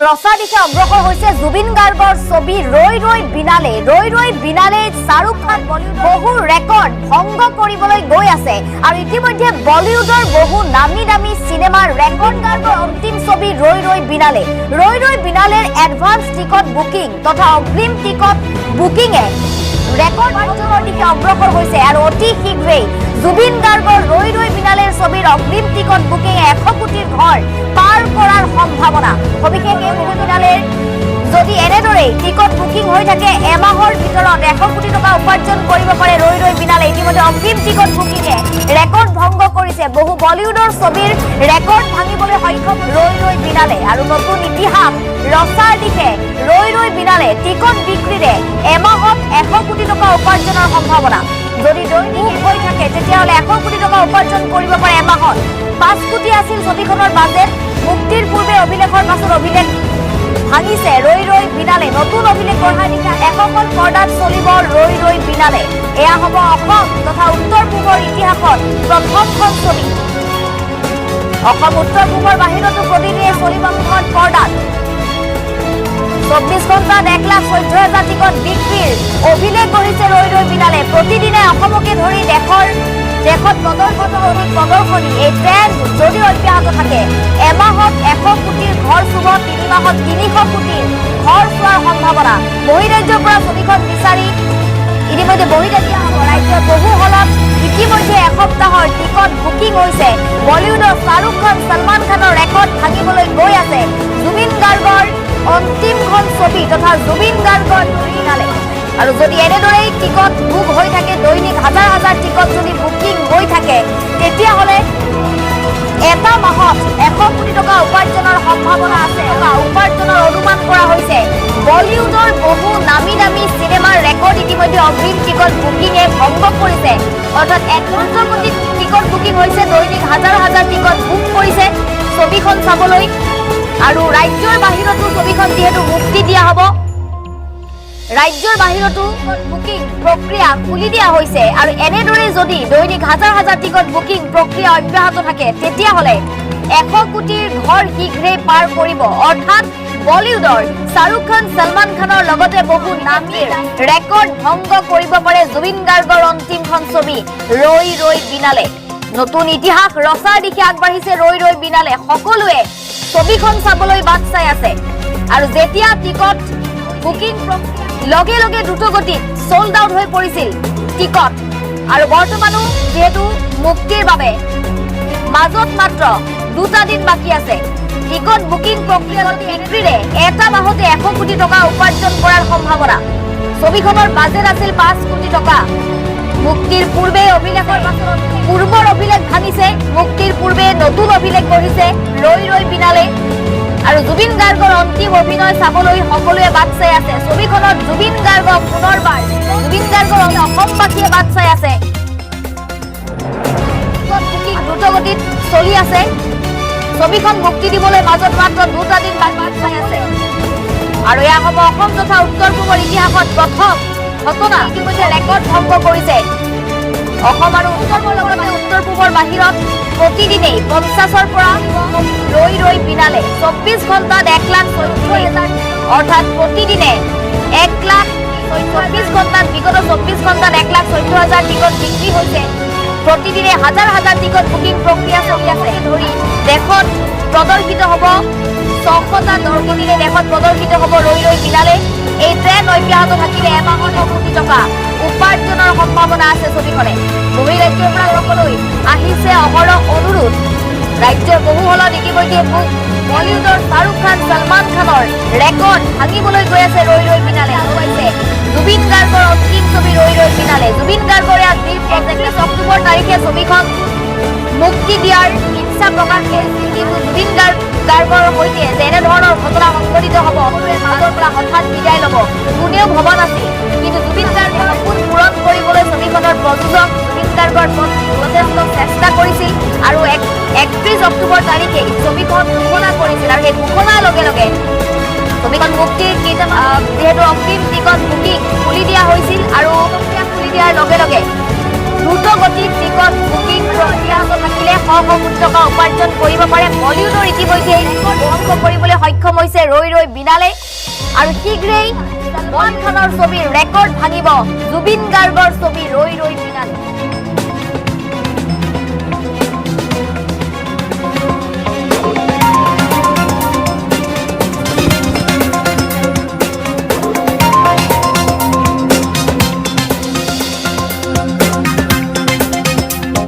ৰচাৰ দিশে অগ্ৰসৰ হৈছে জুবিন গাৰ্গৰ ছবি ৰৈ ৰৈ বিনালে। ৰৈ ৰৈ বিনালে শ্বাহৰুখ খান বহু ৰেকৰ্ড ভংগ কৰিবলৈ গৈ আছে আৰু ইতিমধ্যে বলিউডৰ বহু নামী দামী চিনেমাৰ ৰেকৰ্ড গাৰ্গৰ অন্তিম ছবি ৰৈ ৰৈ বিনালে। ৰৈ ৰৈ বিনালেৰ এডভান্স টিকট বুকিং তথা অগ্ৰিম টিকট বুকিঙে ৰেকৰ্ড অৰ্জনৰ দিশে অগ্ৰসৰ হৈছে আৰু অতি শীঘ্ৰেই জুবিন গাৰ্গৰ ৰৈ ৰৈ বিনালেৰ ছবিৰ অগ্ৰিম টিকট বুকিঙে 100 কোটিৰ ঘৰ পাৰ কৰাৰ সম্ভাৱনা। সবিশেষ, এই ৰৈ বিনালেৰ যদি এনেদৰেই টিকট বুকিং হৈ থাকে, এমাহৰ ভিতৰত 100 কোটি টকা উপাৰ্জন কৰিব পাৰে ৰৈ ৰৈ বিনালে। ইতিমধ্যে অগ্ৰিম টিকট বুকিঙে ৰেকৰ্ড ভংগ কৰিছে। বহু বলিউডৰ ছবিৰ ৰেকৰ্ড ভাঙিবলৈ সক্ষম ৰৈ ৰৈ বিনালে আৰু নতুন ইতিহাস ৰচাৰ দিশে ৰৈ ৰৈ বিনালে। টিকট বিক্ৰীৰে এমাহত 100 কোটি টকা উপাৰ্জনৰ সম্ভাৱনা। যদি দৈনিক হৈ থাকে, তেতিয়াহ'লে 100 কোটি টকা উপাৰ্জন কৰিব পাৰে এমাহত। 5 কোটি আছিল ছবিখনৰ বাজেট। মুক্তিৰ পূৰ্বে অভিলেখৰ পাছত অভিলেখ ভাঙিছে ৰৈ ৰৈ বিনালে। নতুন অভিলেখ গঢ়াৰ দিশে 100খন পৰ্দাত চলিব ৰৈ ৰৈ বিনালে। এয়া হ'ব অসম তথা উত্তৰ পূবৰ ইতিহাসত প্ৰথমখন ছবি। অসম, উত্তৰ পূবৰ বাহিৰতো প্ৰতিদিনে চলিব এখন পৰ্দাত। 24 ঘণ্টাত 1,14,000 টিকট বিক্ৰীৰ অভিলেখ গঢ়িছে ৰৈ ৰৈ বিনালে। প্ৰতিদিনে অসমকে ধৰি দেশত প্ৰদৰ্শন অধিক প্ৰদৰ্শনী। এই ট্ৰেণ্ড যদি অব্যাহত থাকে, এমাহত 100 কোটিৰ ঘৰ চুব, 3 মাহত 300 কোটিৰ ঘৰ চোৱাৰ সম্ভাৱনা। বহিৰাজ্যৰ পৰা ছবিখন বিচাৰি ইতিমধ্যে বহিৰাজ্য হ'ব। ৰাজ্যৰ বহু হলত ইতিমধ্যে এসপ্তাহৰ টিকট বুকিং হৈছে। বলিউডৰ শ্বাহৰুখ খান, ছলমান খানৰ ৰেকৰ্ড ভাঙিবলৈ গৈ আছে জুবিন গাৰ্গৰ অন্তিমখন ছবি তথা জুবিন গাৰ্গৰ বিনালে। আৰু যদি এনেদৰেই টিকট বুক হৈ থাকে, দৈনিক হাজাৰ হাজাৰ টিকট যদি বুকিং হৈ থাকে, তেতিয়াহ'লে এটা মাহত 100 কোটি টকা উপাৰ্জনৰ সম্ভাৱনা আছে, টকা উপাৰ্জনৰ অনুমান কৰা হৈছে। বলিউডৰ বহু নামী দামী চিনেমাৰ ৰেকৰ্ড ইতিমধ্যে অগ্ৰিম টিকট বুকিঙে ভংগ কৰিছে। অৰ্থাৎ এক দ্ৰুতগতিত টিকট বুকিং হৈছে। দৈনিক হাজাৰ হাজাৰ টিকট বুক কৰিছে ছবিখন চাবলৈ। আৰু ৰাজ্যৰ বাহিৰতো ছবিখন যিহেতু মুক্তি দিয়া হ'ব, ৰাজ্যৰ বাহিৰতো বুকিং প্ৰক্ৰিয়া খুলি দিয়া হৈছে। আৰু এনেদৰে যদি দৈনিক হাজাৰ হাজাৰ টিকট বুকিং প্ৰক্ৰিয়া অব্যাহত থাকে, তেতিয়াহ'লে 100 কোটিৰ ঘৰ শীঘ্ৰেই পাৰ কৰিব। অৰ্থাৎ বলিউডৰ শ্বাহৰুখ খান, ছলমান খানৰ লগতে বহু নামীৰ ৰেকৰ্ড ভংগ কৰিব পাৰে জুবিন গাৰ্গৰ অন্তিমখন ছবি ৰৈ ৰৈ বিনালে। নতুন ইতিহাস ৰচাৰ দিশে আগবাঢ়িছে ৰৈ ৰৈ বিনালে। সকলোৱে ছবিখন চাবলৈ বাট চাই আছে। আৰু যেতিয়া টিকট বুকিং লগে লগে দ্ৰুতগতিত চল্ড আউট হৈ পৰিছিল টিকট। আৰু বৰ্তমানো যিহেতু মুক্তিৰ বাবে মাজত মাত্ৰ দুটা দিন বাকী আছে, টিকট বুকিং প্ৰক্ৰিয়া বিক্ৰীৰে এটা মাহতে 100 কোটি টকা উপাৰ্জন কৰাৰ সম্ভাৱনা। ছবিখনৰ বাজেট আছিল 5 কোটি টকা। মুক্তিৰ পূৰ্বে অভিলেখৰ পাছত পূৰ্বৰ অভিলেখ ভাঙিছে। মুক্তিৰ পূৰ্বে নতুন অভিলেখ গঢ়িছে ৰৈ ৰৈ বিনালে। আৰু জুবিন গাৰ্গৰ অন্তিম অভিনয় চাবলৈ সকলোৱে বাট চাই আছে। ছবিখনত জুবিন গাৰ্গক পুনৰবাৰ, জুবিন গাৰ্গৰ অসমবাসীয়ে বাট চাই আছে। টিকট বুকিং দ্ৰুতগতিত চলি আছে। ছবিখন মুক্তি দিবলৈ মাজত মাত্ৰ দুটা দিন বাট চাই আছে। আৰু এয়া হ'ব অসম তথা উত্তৰ পূবৰ ইতিহাসত প্ৰথম ঘটনা। ইতিমধ্যে ৰেকৰ্ড ভংগ কৰিছে। অসম আৰু উত্তৰ লগতে উত্তৰ পূবৰ বাহিৰত প্ৰতিদিনেই 50ৰ পৰা ৰৈ ৰৈ বিনালে 24 ঘণ্টাত 1,14,000, অৰ্থাৎ প্ৰতিদিনে 1 লাখ, 24 ঘণ্টাত, বিগত 24 ঘণ্টাত 1,14,000 টিকট বিক্ৰী হৈছে। প্ৰতিদিনে হাজাৰ হাজাৰ টিকট বুকিং প্ৰক্ৰিয়া চলি আছে। ধৰি দেশত প্ৰদৰ্শিত হ'ব 600টা দৰ্শনীৰে দেশত প্ৰদৰ্শিত হ'ব ৰৈ ৰৈ বিনালে। এই ট্ৰেণ্ড অব্যাহত থাকিলে এমাহত 1 কোটি টকা উপাৰ্জনৰ সম্ভাৱনা আছে ছবিখনে। বহিৰাজ্যৰ পৰা সকলৈ আহিছে অহৰহ অনুৰোধ। ৰাজ্যৰ বহু হলত ইতিমধ্যে বুক। বলিউডৰ শ্বাহৰুখ খান, ছলমান খানৰ ৰেকৰ্ড ভাঙিবলৈ গৈ আছে ৰৈ ৰৈ বিনালে। আগুৱাইছে জুবিন গাৰ্গৰ অন্তিম ছবি ৰৈ ৰৈ বিনালে। জুবিন গাৰ্গৰ এয়া ড্ৰিম প্ৰজেক্ট। 31 অক্টোবৰ তাৰিখে ছবিখন মুক্তি দিয়াৰ ইচ্ছা প্ৰকাশ কৰিছিল। কিন্তু জুবিন গাৰ্গৰ সৈতে যে এনেধৰণৰ ঘটনা সংঘটিত হ'ব, সকলোৰে মাজৰ পৰা হঠাৎ বিদায় ল'ব, কোনেও ভবা নাছিল। কিন্তু জুবিন গাৰ্গৰ সপোন পূৰণ কৰিবলৈ ছবিখনৰ প্ৰযোজক জুবিন গাৰ্গৰ যথেষ্ট চেষ্টা কৰিছিল আৰু 31 অক্টোবৰ তাৰিখে ছবিখন ঘোষণা কৰিছিল। আৰু সেই ঘোষণাৰ লগে লগে ছবিখন মুক্তিৰ কেইটামান যিহেতু অগ্ৰিম টিকট বুকিং খুলি দিয়া হৈছিল আৰু প্ৰক্ৰিয়া খুলি দিয়াৰ লগে লগে দ্ৰুত গতিত টিকট বুকিং অব্যাহত থাকিলে শ শ কোটি টকা উপাৰ্জন কৰিব পাৰে। বলিউডৰ ইতিমধ্যে ধ্বংস কৰিবলৈ সক্ষম হৈছে ৰৈ ৰৈ বিনালে আৰু শীঘ্ৰেই ছলমান খানৰ ছবিৰ ৰেকৰ্ড ভাঙিব জুবিন গাৰ্গৰ ছবি ৰৈ ৰৈ বিনালে।